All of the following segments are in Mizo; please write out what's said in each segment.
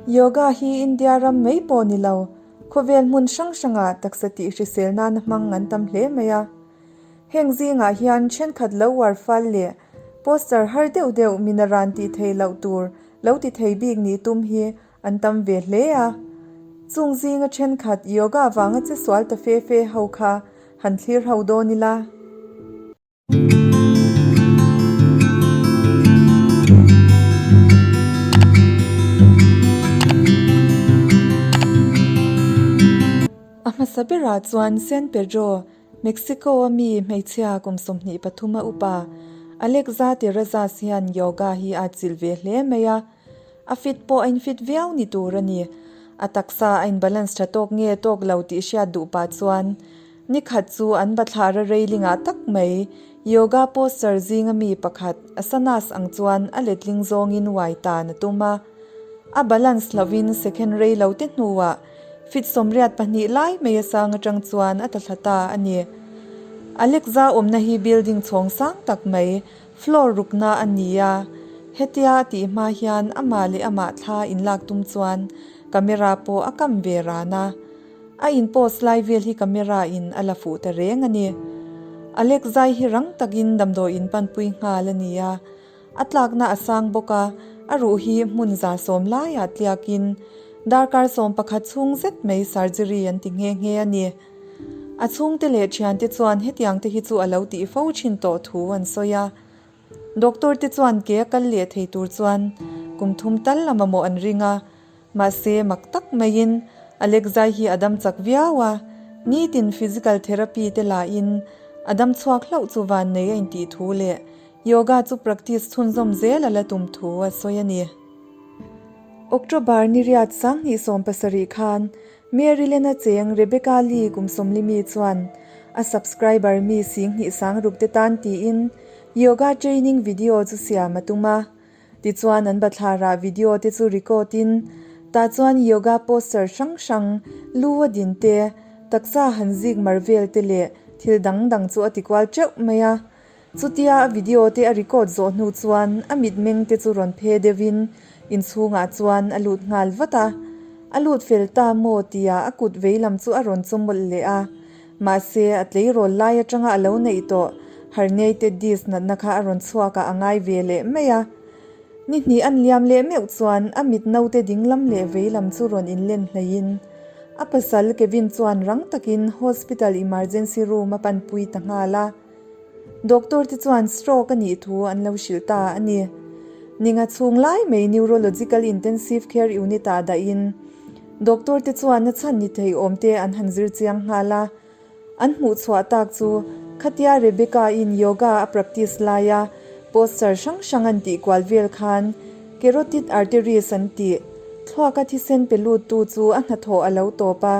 Yoga hi India ram mai pawh ni lo, khawvel hmun hrang hrangah taksa tih hrisel nana hmang an tam hle mai a. Heng zingah hian thenkhat lo uar fal leh poster har deuh deuh mina ran tih theih loh tur lo ti thei bik nih tum hi an tam ve hle a. Chung zinga thenkhat yoga vanga che sual ta fe fe ho kha han thlir ho dawn ila. A hmasa berah chuan San Pedro, Mexico-a mi hmeichhia kum 23 a upa Alexa Terrazas hian yoga hi a chilh ve hle mai a. A fit pawh a infit viau ni tur a ni. A taksa a inbalance tha tawk nge tawk lo tih hriat duh pah chuan ni khat chu an bathlara railing ah tak mai yoga posture zinga mi pakhat asanas ang chuan a letling zawngin uai tan a tum a. A balance lovin second rei lo te hnuah fit 82 lai mai a sang atang chuan a ta thla ta a ni. Alexa awmna hi building chhawng sang tak mai Floor rukna a ni a, hetia a tih hma hian amah leh amah thla inlak tum chuan camera pawh a kam ve ran a. A in post lai vel hi camera in a la fuh ta reng a ni. Alek zai hi rang takin damdawi in panpui nghal a ni a, a tlakna a sang bawk a, a ruh hi hmun 110 laiah tliakin darkar 11 chhung zet mai surgery an ti nghe nghe a ni. A chhungte leh thiante chuan hetiang te hi chu a lo tih fo thin tawh thu an sawi a. Doctor te chuan ke a kal leh thei tur chuan kum thum tal a mamawh an ring a, mahse mak tak maiin Alexei hi a dam chak viau a, nitin physical therapy te lahin a dam chhuak hlauh chu vannei a intih thu leh yoga chu practice chhunzawm zel a la tum thu a sawi a ni. October ni riat 2017 khan Maryland-a cheng Rebecca Lee kum 40 mi chuan a subscriber mi 26,000 te tan tiin yoga training video chu siam a tum a. Tichuan an bathlarah video te chu record in tah chuan yoga posture hrang hrang, lu a din te, taksa han zik mar vel te leh thil dang dang chu a ti kual teuh mai a. Chutia a video te a record zawh hnu chuan a mitmeng te chu rawn phe deuhin inchhungah chuan a lut nghal vat a. A lut fel ta maw tia a kut veilam chu a rawn chawmawlh leh a. Mahse, a tleirawl lai atanga a lo neih tawh herniated disc natna kha a rawn chhuak a a ngai ve leh mai a. Ni hnih an liam leh meuh chuan a mit naute dinglam leh veilam chu rawn inlen hleihin a pasal Kevin chuan rang takin hospital emergency room a panpui ta nghal a. Doctor te chuan stroke a nih thu an lo hrilh ta a ni. Ninga chhung lai mai Neurological Intensive Care Unit ah dahin doctor te chuan a chhan ni thei awm te an han zir chiang nghal a. An hmuh chhuah tak chu khatia Rebecca in yoga a practice laia posture hrang hrang an tih kual vel khan carotid arteries an tih thluaka thisen pe lut tu chu a hnathawh a lo tawp a.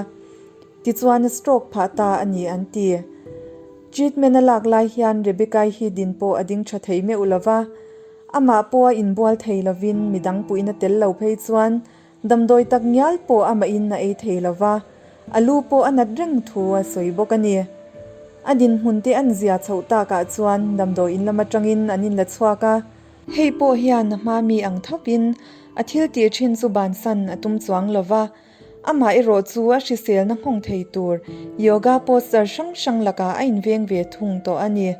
Tichuan a stroke phah ta a ni an ti. Treatment a lak lai hian Rebecca-i hi din pawh a ding tha thei meuh lo va, amah pawh a inbual thei lovin midang puihna tel lo phei chuan damdawi tak ngial pawh amahin a ei thei lo va, a lu pawh a nat reng thu a sawi bawk a ni. A dinhmun te an zia chhoh takah chuan damdawi in lam atangin an inla chhuak a. Hei pawh hian a hma mi ang thawpin a thil tih thin chu bansan a tum chuang lo va. Amah erawh chu a hriselna nghawng thei tur yoga posture hrang hrang lakah a inveng ve thung tawh a ni.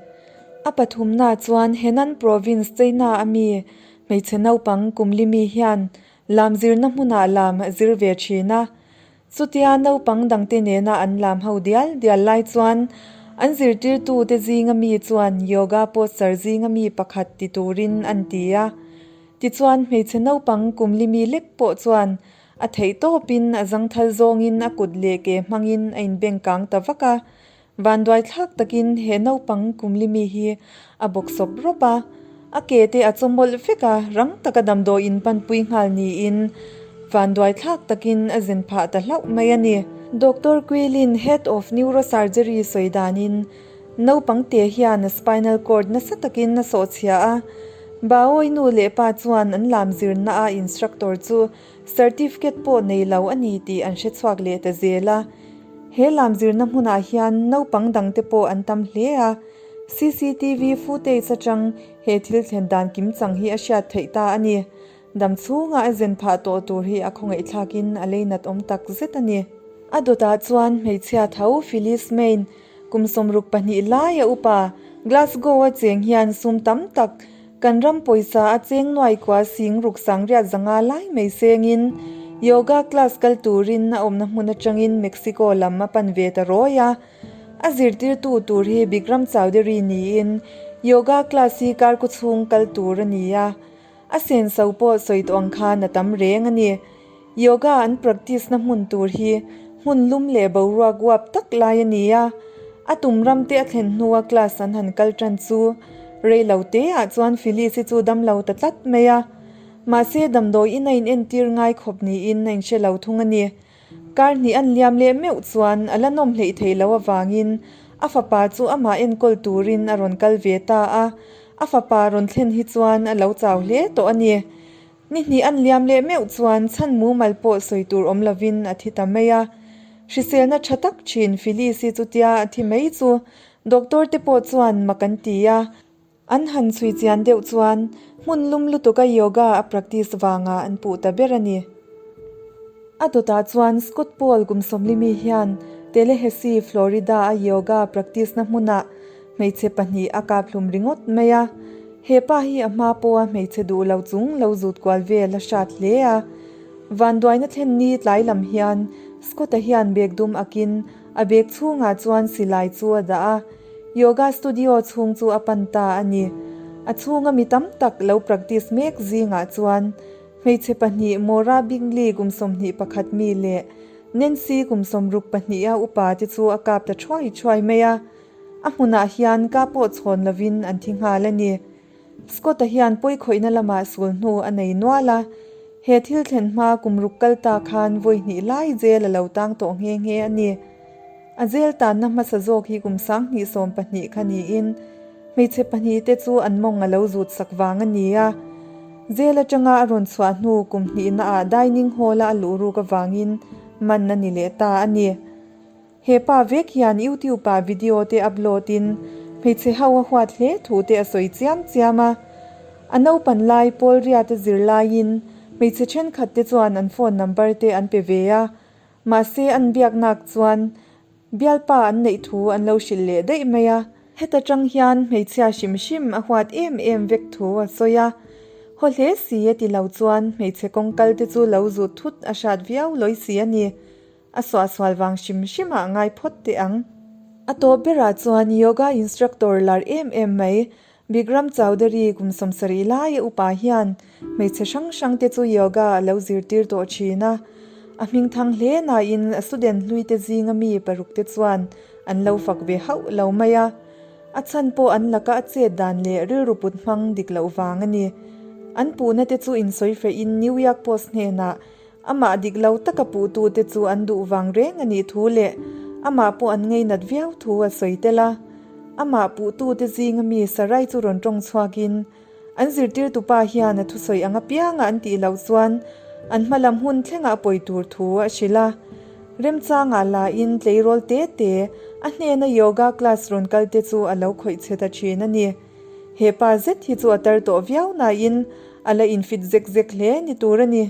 A pathumna chuan Henan Province China a mi hmeichhe naupang kum li mi hian lam zirna hmunah lam a zir ve thin a. Chutia naupang dangte nena an lam ho dial dial lai chuan an zirtirtute zinga mi chuan yoga posture zinga mi pakhat ti turin an ti a. Tichuan hmeichhe naupang kum li mi lek pawh chuan A theih tawpin a zangthal zawngin a kut leh ke hmangin a inbeng kang ta vak a. Vanduai thlak takin he naupang kumlimi hi a bawk sawp rawp a. A ke te a chawmawlh vek a, rang taka damdawi in panpui nghal niin vanduai thlak takin a zen phah ta hlauh mai a ni. Doctor Quilin, Head of Neurosurgery sawi danin, Naupang te hian a spinal cord nasa takin a sawhchhia a, Baoy nu leh pa chuan an lam zirna a instructor chu certificate pawh nei lo a ni tih an hre chhuak leh ta zel a. He lam zirna hmunah hian naupang dangte pawh an tam hle a, CCTV footage atang he thil thlen dan kimchang hi a hriat theih ta a ni. Dam chhunga a zen phah tawh tur hi a khawngaihthlakin a leinat awm tak zet a ni. A dawtah chuan hmeichhia tho Phyllis Main kum 62 laia upa Glasgow-a cheng hian sum tam tak kan ram pawisa a cheng nuai kua sing ruk sangriat zanga lai mai sengin yoga class kal turin a awmna hmun atangin Mexico lam a pan ve ta rawi a. A zirtirtu tur hi Bikram Chowdhury niin yoga class hi karku chhung kal tur a ni a. A senso pawh sawi tawh ang khan a tam reng a ni. Yoga an practice na hmun tur hi hmun lum leh boruak uap tak lai a ni a. A tum ram te a thlen hnua class an han kal tan chu rei lo te ah chuan Phyllis-i chu dam lo ta tlat mai a. Mahse damdawi in a in entir ngai khawp niin a inhre lo thung a ni. Kar hnih an liam leh meuh chuan a la nawm hleih theih loh avangin a fapa chu amah enkawl turin a rawn kal ve ta a, a fapa rawn thlen hi chuan a lo chau hle tawh a ni. Ni hnih an liam leh meuh chuan chhan mumal pawh sawi tur awm lovin a thi ta mai a. Hriselna tha tak thin Phyllis-i chutia a thi mai chu doctor te pawh chuan mak an ti a. An han chhui chian deuh chuan hmun lum lutuka yoga a practice vanga an puh ta ber a ni. A dawtah chuan Scott Paul kum sawmlimi hian Tallahassee, Florida a yoga practice na hmunah hmeichhe pahnih a kap hlum ringawt mai a. He pa hi a hma pawha hmeichhe duh lo chung lo zut kual vel a hrat hle a. Vanduaina thlen ni tlai lam hian Scott-a hian bag dum akin a bag chhungah chuan silai chu a dah a. Yoga studio chhung chu a pan ta a ni. A chhunga mi tam tak lo practice mek zingah chuan hmeichhe pahnih Maura Bingley kum 21 mi leh Nancy kum 62 a upa te chu a kap ta thuai thuai mai a. A hmunah hian ka pawh chhawn lovin an thi nghal a ni. Scott-a hian pawikhawihna lamah sul hnu a nei nual a, he thil thlen hma kum ruk kal ta khan vawi hnih lai jail a lo tang tawh nghe nghe a ni. A jail tanna hmasa zawk hi kum 2012 kha niin hmeichhe pahnih te chu an mawng a lo zut sak vang a ni a. Jail atanga a rawn chhuah hnu kum hnihna ah dining hall a a luh ruk avangin man a ni leh ta a ni. He pa vek hian YouTube ah video te upload in hmeichhe ho a huat hle thu te a sawi chiam chiam a. A naupan lai pawl riat a zir laiin hmeichhe thenkhat te chuan an phone number te an pe ve a, mahse an biaknak chuan bialpa an neih thu an lo hrilh leh daih mai a. Heta tang hian hmeichhia hrim hrim a huat em em vek thu a sawi a. Haw hle si a ti lo chuan hmeichhe kawngkal te chu lo zut thut a hrat viau lawi si a ni. A suahsual vang hrim hrim ah ngai phawt teh ang. A tawp berah chuan yoga instructor lar em em mai Bikram Chowdhury kum 70 laia upa hian hmeichhe hrang hrang te chu yoga a lo zirtir tawh thin a. A hming thang hle nain a student hlui te zinga mi paruk te chuan an lo fak ve hauh lo mai a. A chhan pawh an laka a chet dan leh rilru put hmang dik loh vang a ni. An puhna te chu insawi fehin New York Post hnenah Amah dik lo taka puhtute chu an duh vang reng a nih thu leh amah pawh an ngeinat viau thu a sawi tel a. Amah puhtute zinga mi Sarai chu rawn tawng chhuakin, an zirtirtupa hian a thusawi ang apianga an tih loh chuan an hma lam hun thlengah a pawi tur thu a hrilh a. Remchangah lain tleirawl te te a hnena yoga class rawn kalte chu a lo khawih chhe ta thin a ni. He pa zet hi chu a tar tawh viau nain a la infit zek zek hle ni tur a ni.